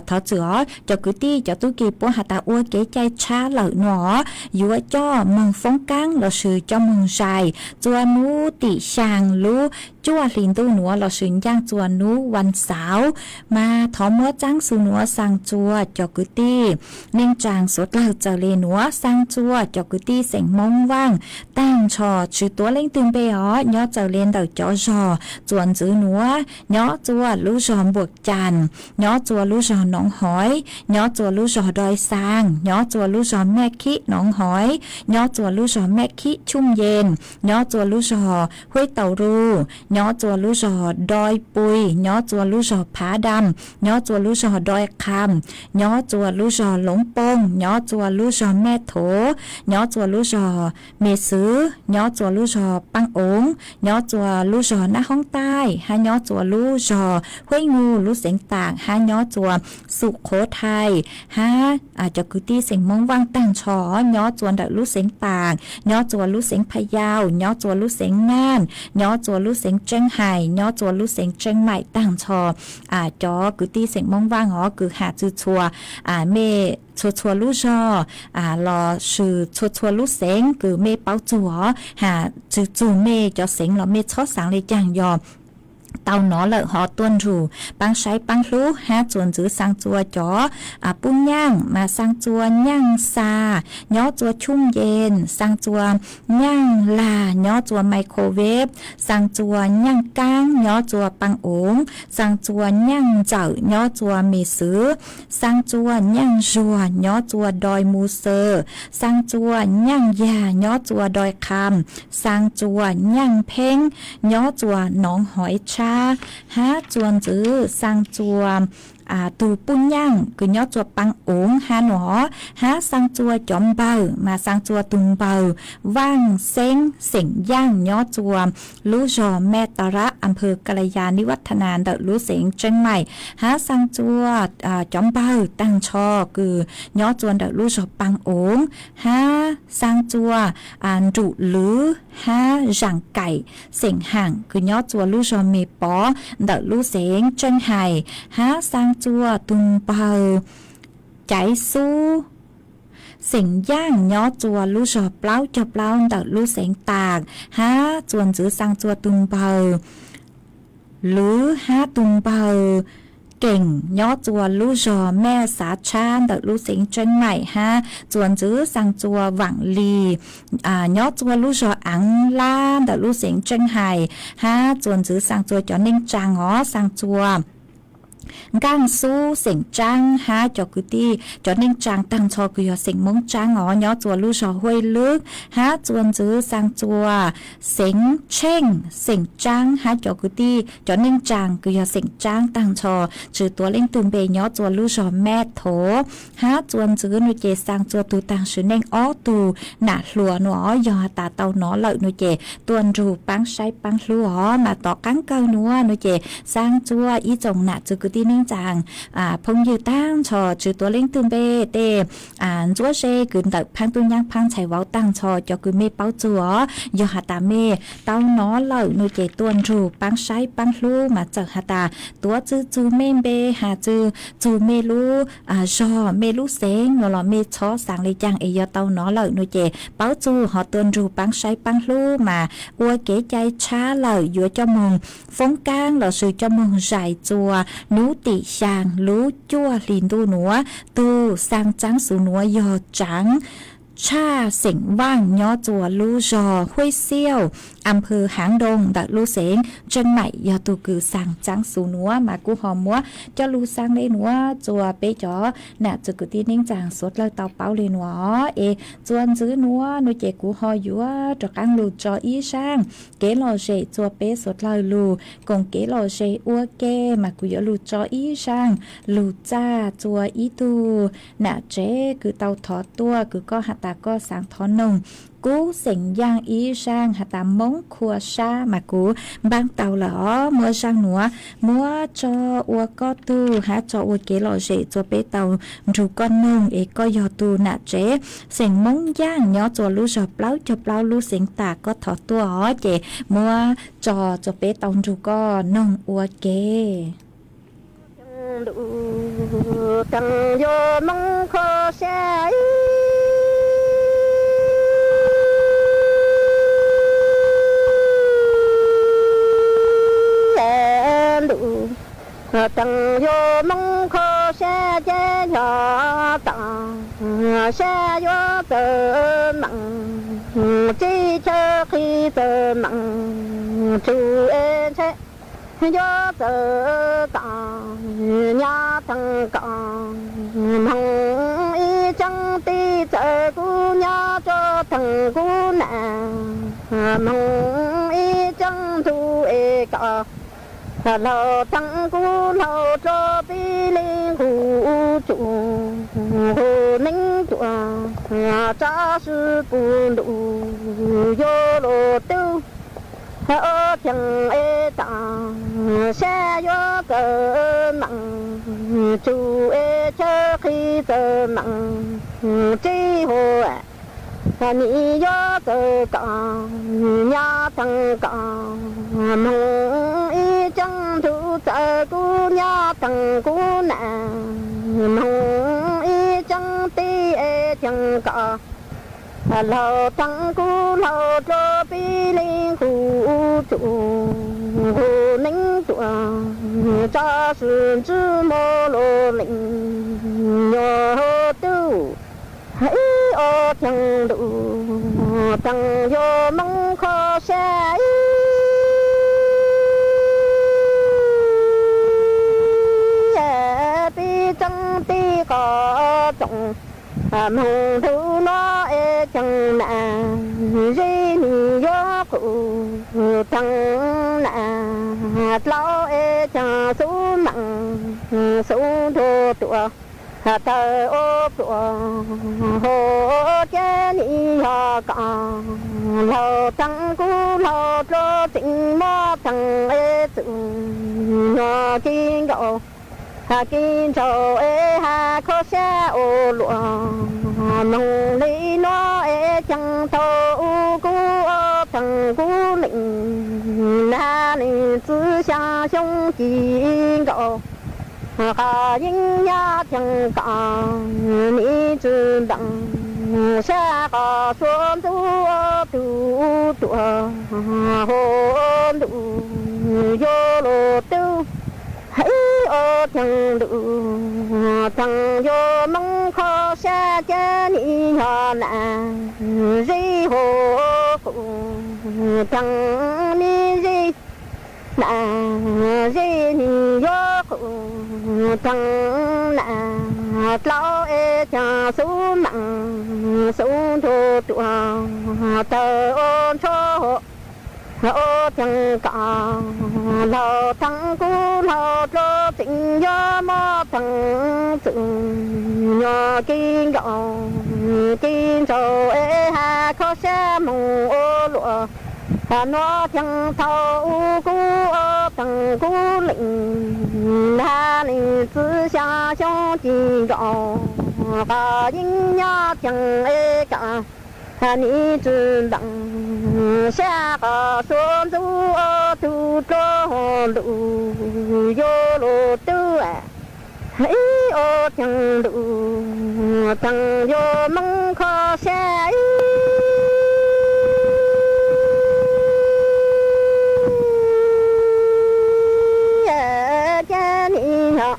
thov txim os, cov kwv tij cov tub ki puab has tas ua kev cai tshab lawm nuav, yuav coj moog foob kaab lossis coj moog zais txuas nub tim xyaa lub cuaj hli ntuj nuav lossis ncaaj txuas nub vas xauv. Mas thov muab txaab xu nuav xaa txua cov kwv tij neej tsaa suav dlawg txawm le nuav, xaa txua cov kwv tij xeem Moob Vaaj taag nrho, tsi tuav leej twg npe os, nyob txawm le ntawm cov zog txuas ntxiv nuav, nyob txuas lub zog Npuam Caas, nyob txuas lub zog Noov Hoiv, nyob txuas lub zog Doi Xaa, nyob txuas lub zog Mej Khib Noov Hoiv, nyob txuas lub zog Mej Khib Chum Yes, nyob txuas lub zog Huab Tau Ru, nyob txuas lub zog Doi Pui, nyob txuas lub zog Phav Dam, nyob txuas lub zog Doi Qham, nyob txuas lub zog Loob Pooj, nyob txuas lub zog Mej Thov, nyob txuas lub zog Me Xwv, nyob txuas lub zog Paaj Oov, nyob txuas lub zog Nab Hoob Taij, hab nyob txuas lub zog Huab Nyuj lub xeev Taam, hab nyob txuas Xum Qhuv Thais, hab cov kwv tij xeem Moob Vaaj taag nrho, nyob txuas ntawm lub xeev Taam, nyob txuas lub xeev Pha Yau, nyob txuas lub xeev Naaj, nyob txuas lub xeev Tseeb Hais, nyob txuas lub xeev Tseeb Maim taag nrho. Cov kwv tij xeem Moob Vaaj os, kws has txug txhua, mej txhua txhua lub zog lossis txhua txhua lub xeev kws mej paub txug os, has txug txug mej cov xeev los mej txhob xaav le caag, yog tau nov lawm ho tuaj nrug paab saib paab hlub hab txuas ntxiv xaa txua cov Puj Nyaaj mas xaa txua Nyaaj Xa nyob txua Chum Yes, xaa txua Nyaaj Lag nyob txua Microwave, xaa txua Nyaaj Kaab nyob txua Paaj Oov, xaa txua Nyaaj Ntxawm nyob txua Me Xwv, xaa txua Nyaaj Zuag nyob txua Doi Mu Xwm, xaa txua Nyaaj Yag nyob txua Doi Qham, xaa txua Nyaaj Pheeb nyob txua Noov Hoiv Tshab, hab txuas ntxiv xaa txua tug Puj Nyaaj kws nyob txua Paaj Oov hab nuav, hab xaa txua cov npawg mas xaa txua tug npawg Vaaj Xeeb xeem Yaaj nyob txua lub zog Mej Tau Rab, am pawg Kalaya Nivaj Tha Na ntawm lub xeev Tseeb Maim, hab xaa txua cov npawg taag nrho kws nyob txua ntawm lub zog Paaj Oov, hab xaa txua Nrum Lwv hab Zaam Kaim xeem Haam kws nyob txua lub zog Me Pov ntawm lub xeev Tseeb Hais, hab xaa txua tug npawg Caiv Xub xeem Yaaj nyob txua lub zog Plaub Caug Plaub ntawm lub xeev Taam, hab txuas ntxiv xaa txua tug npawg Lwv hab tug npawg Keem nyob txua lub zog Mej Xav Tshab ntawm lub xeev Tseeb Maim, hab txuas ntxiv xaa txua Vaam Lis nyob txua lub zog Aav Lab ntawm lub xeev Tseeb Hais, hab txuas ntxiv xaa txua cov neej tsaa os, xaa txua Nkaaj Xub xeem Tsaab hab cov kwv tij cov neej tsaa taag nrho kws yog xeem Moob Tsaab os, nyob txua lub zog Huaj Lwb, hab txuas ntxiv xaa txua xeev Tsheej xeem Tsaab hab cov kwv tij cov neej tsaa kws yog xeem Tsaab taag nrho, tsi tuav leej twg npe, nyob txua lub zog Mej Thov, hab txuas ntxiv nuav ces xaa txua tug taag sim neej ob tug nam hluas nuav os, yog has tas tau nov lawm nuav ces tuaj nrug paab saib paab hlub os. Mas tom qaab kawg nuav nuav ces xaa txua ib tsoom nam txwv kwv tij neej tsaa phooj ywg taag nrho, tsi tuav leej twg npe, tej ntsuab ze kws ntawm phaab tub nyaab phaab ntxhais vauv taag nrho, cov kws mej paub txug os, yog has tas mej tau nov lawm nuav ces tuaj nrug paab saib paab hlub. Mas txawm has tas tuav tsi txug mej npe, has tsi txug mej lub zog, mej lub xeev nuav los mej txhob xaav le caag es yog tau nov lawm nuav ces paub txug ho tuaj nrug paab saib paab hlub. Mas ua kev cai tshab lawm yuav coj moog foob kaab lossis coj moog zais txua nub tim xyaa lub cuaj hli ntuj nuav, tug xaa txaab xu nuav yog Tsaav Tshaj xeem Vaaj nyob txua lub zog Huaj Xiauj, am pawg Haav Doo ntawm lub xeev Tseeb Maim, yog tug kws xaa txaab xu nuav. Mas kuv ho muab coj lug xaa le nuav txua peb cov nam txwv kwv tij neej tsaa suav dlawg tau paub le nuav es txuas ntxiv nuav nuav ces kuv ho yuav rov qaab lug tso ib zaaj kev lom zem txua peb suav dlawg lug koom kev lom zem ua ke. Mas kuv yuav lug tso ib zaaj lug txaj txua ib tug nam tsev kws tau thov tuaj kws koj has tas koj xaav thov noog, kuv xeem Yaaj ib zaaj has tas Moob Khua Sab mas kuv npaab tau lawm os. Muaj zaaj nuav muab tso ua koj tug hab tso ua kev lom zem rua peb tau nrug koj noog es koj yog tug nam tsev xeem Moob Yaaj nyob rua lub zog plaub caug plaub lub xeev Tam, koj thov tuaj os ces muab tso rua peb tau nrug koj noog ua ke. Ntuj, tag yuav Moob Khua Sab ib, ntuj, tag yuav Moob Khua Sab ces yog tom sab yuav txawj meem, teb chaws qhib txawj meem, tsuj es ntshai yuav txawj kom, nyob tag kom, moog ib tseeb teb txawj kuv nyob rua tag kuv nam, moog ib tseeb ntuj es kom, laug tag kuv laug rua peb leej kuv tsuj, kuv neej tuaj, tsav sib pum ntuj yuav luag tub. Ob cheej es tom sab yuav txawj meem, tsuj es chaw qhib txawj meem, teb hua nim yuav txawj kom, nyob tag kom, moog ib tseeb ntuj txawj kuv nyob tag kuv nam, moog ib tseeb teb es cheej kom, laug tag kuv laug rua peb leej kuv tsuj, kuv neej tuaj, tsav sib ntsib muaj luag leej nyuas tub. Ib ob cheej ntuj tag yuav Moob Khua Sab ib, peb tseeb teb qhov tsoom, moog ntuj nuav es cheej nam, zeb nim yuav qus tag nam, dlau es cheej xub meem, xub ntuj tuaj, tawg ua pluas, hua ces nim yog kom, laug tag kuv laug rua tseem muab tag es txug, nyuas kev nkaus, kev ntsauj es has kho sab ua luaj, moog le nuav es cheej thaum u kuv ob tag kuv leej, nab leej txwv xyaa xyoo ci nkaus, qhov yeej nyob cheej kom, nim tsi npeem, sab qhov suav ntxuv tug tuaj, hua ntuj yuav luag tub. Ib ob cheej ntuj tag yuav Moob Khua Sab ces nim yog nam, zeb hua qus tag, nim zeb nam, zeb nim yuav qus tag nam, dlau es cheej xub meem, xub ntuj tuaj, tawg ua ntsho, ua cheej kom, laug tag kuv laug rua tseem yuav muab tag txug, nyuas kev nkaus, kev ntsauj es has kho sab moog ua luaj, nuav cheej thaum u kuv ob tag kuv leej, nab leej txwv xyaa xyoo ci nkaus, qhov yeej nyob cheej es kom, nim tsi npeem, sab qhov suav ntxuv tug tuaj, hua ntuj yuav luag tub. Ib ob cheej ntuj tag yuav Moob Khua Sab ib, ces nim yog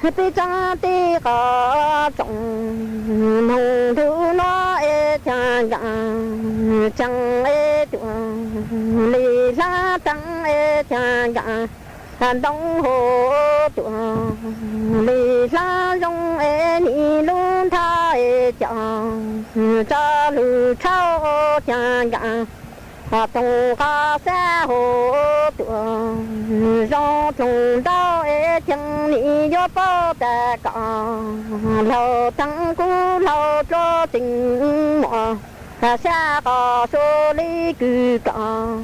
peb tseeb teb qhov tsoom, moog ntuj nuav es cheej nkaam, cheej es tuaj, le hlab tag es cheej nkaam, ntoo hua tuaj, le hlab zoo es nim lub nthab es cov, tso lug tshauv cheej nkaam, Toog qab sab hauv tuam, zoo dloog ntau es cheem nim yuav paub tas kom laug theeb kuv laug dlua tseem muaj, sab qos suav li kws kom,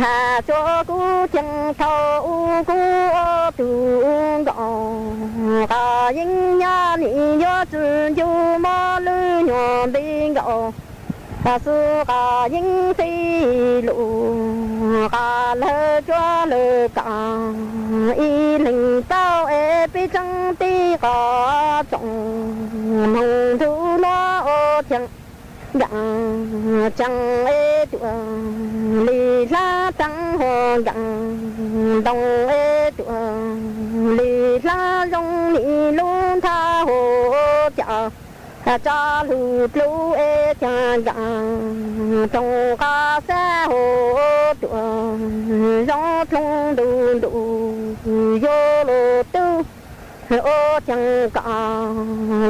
has tsuav kuv cheem thaum ub kuv ua tug nkaus, qos yeeb nyob nim yuav tsi ncu mob lub nyuag nti nkaus. Xwb qos yeeb txij lus, qos lawv tsuav lawv kom, ib leeg paub es peb tseeb tib qos tsoom, moog ntuj nuav ua cheem nkaam tseeb es tuam, li hlab teeb hua nkaam ntoo es tuam, li hlab zoo nim lub nthab hua cas, tso lug dlub es cas nkaam toog qab sab hauv tuam, zoo dloog ntu ntu yuav lug tub ua cheem kom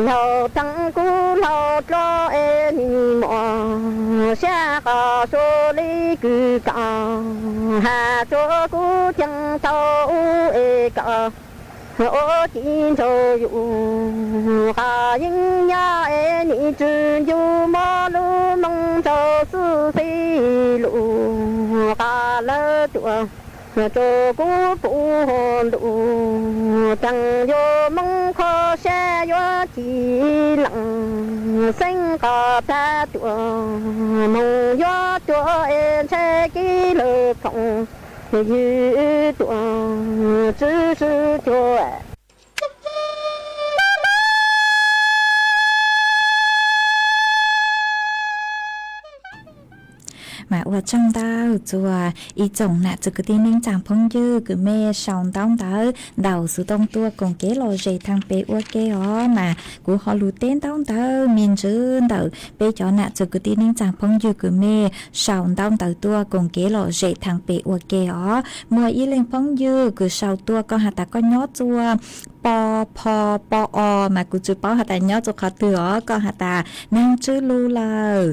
laug theeb kuv laug dlua es nim muaj, sab qos suav li kws kom, has tsuav kuv cheem thaum ub es kom ua ci nrug yus, qos yeeb nyob es nim tsi ncu mob lub moog nrug xwb txij lus, qos lawv tuam tsuav kuv puv hua ntu, tseem yuav moog qhov sab yuav ci leej, xeeb qos tag tuam, moog yuav tuam es ntshai kev lawv phoom, ywg tuam tsi sib cuag. Mas ua tsaug ntau txug ib tsoom nam txiv kwv tij neej tsaa phooj ywg kws mej sau ntaub ntawv ntaus xuv tooj tuaj koom kev lom zem thaam peb ua ke os. Mas kuv ho lug teb ntaub ntawv me ntsis ntawm peb cov nam txiv kwv tij neej tsaa phooj ywg kws mej sau ntaub ntawv tuaj koom kev lom zem thaam peb ua ke os. Muaj ib leeg phooj ywg kws sau tuaj koj has tas koj nyob txua po pho po o, mas kuv tsi paub has tas nyob txua qhov twg os. Koj has tas naag tswb lug lawm,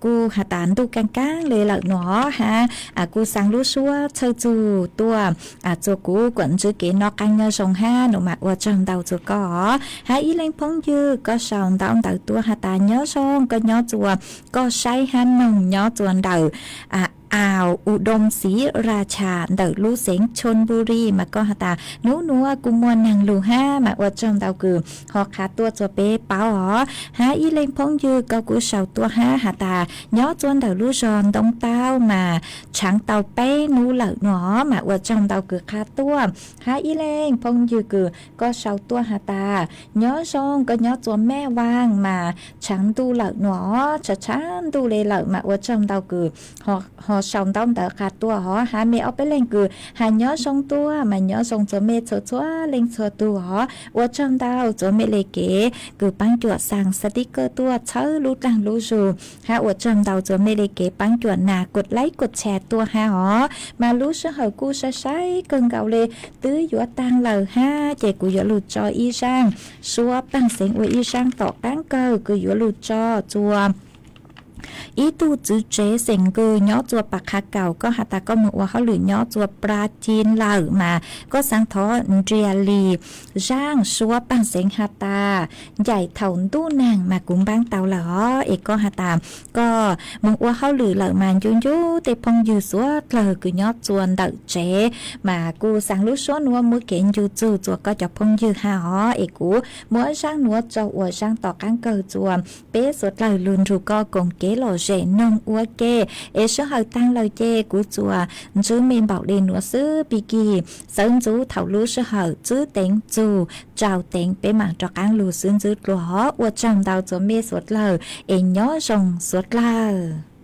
kuj has tas ntuj kaaj kaab le lawm nuav hab, kuj xaa lub suab txhawj txug tuaj txua kuv kuam ntsib kev noj qaab nyob zoo hab nuav mas ua tsaug ntau txug koj os. Hab ib leeg phooj ywg koj sau ntaub ntawv tuaj has tas nyob zoo, koj nyob txua, koj saib hab noog nyob txua ntawm Aas Udom Siv Ras Chas ntawm lub xeev Chonburi, mas koj has tas nub nuav kuj muaj naag lug hab mas ua tsaug ntau kws ho qha tuaj txua peb paub os. Hab ib leeg phooj ywg koj kuj sau tuaj hab has tas nyob txua ntawm lub zog Ntoob Taub mas tshaav tau peb nub lawm nuav mas ua tsaug ntau kws qha tuaj. Hab ib leeg phooj ywg kws koj sau tuaj has tas nyob zoo, koj nyob txua Mej Vaaj mas tshaav ntuj lawm nuav, tshaav tshaav ntuj le lawm mas ua tsaug ntau kws ho sau ntaub ntawv qha tuaj os. Hab mej ob peb leeg kws has nyob zoo tuaj mas nyob zoo txua mej txhua txhua leej txhua tug os. Ua tsaug ntau txua mej le kev kws paab cuam xaa xaa tib kawj tuaj txhawb lub dlaag lub zug, hab ua tsaug ntau txua mej le kev paab cuam nas kuas laib kuas tshas tuaj hab os. Mas lub sij hawm kuj sai sai kawg nkaus le, twb yuav taag lawm hab ces kuv yuav lug tso ib zaaj suab paag xeev ua ib zaaj tom qaab kawg kws yuav lug tso txua ib tug txiv tsev xeem Nkws nyob txua Pas Qha Kaus, koj has tas koj moog ua hauj lwm nyob txua Pra Cin lawm mas koj xaav thov nriag li zaaj suab paag xeev has tas ncaim thaum ntuj naag mas kuv npaab tau lawm os. Es koj has tas koj moog ua hauj lwm lawm mas ncu ncu tej phooj ywg suav dlawg kws nyob txua ntawm tsev, mas kuj xaa lub suab nuav muab kev ncu txug txua koj cov phooj ywg hab os. Es kuv muab zaaj nuav tso ua zaaj tom qaab kawg txua peb suav dlawg lug nrug koj koom kev lom zem noog ua ke. Es sij hawm taag lawm ces kuv txua ntsib mej npaum le nuav xwb, Pig Kig, sawv ntxuv thaum lub sij hawm tsib teev txug rau teev peb maam rov qaab lug xwb ntxwb dlua os. Ua tsaug ntau txua mej suav dlawg es nyob zoo suav dlawg.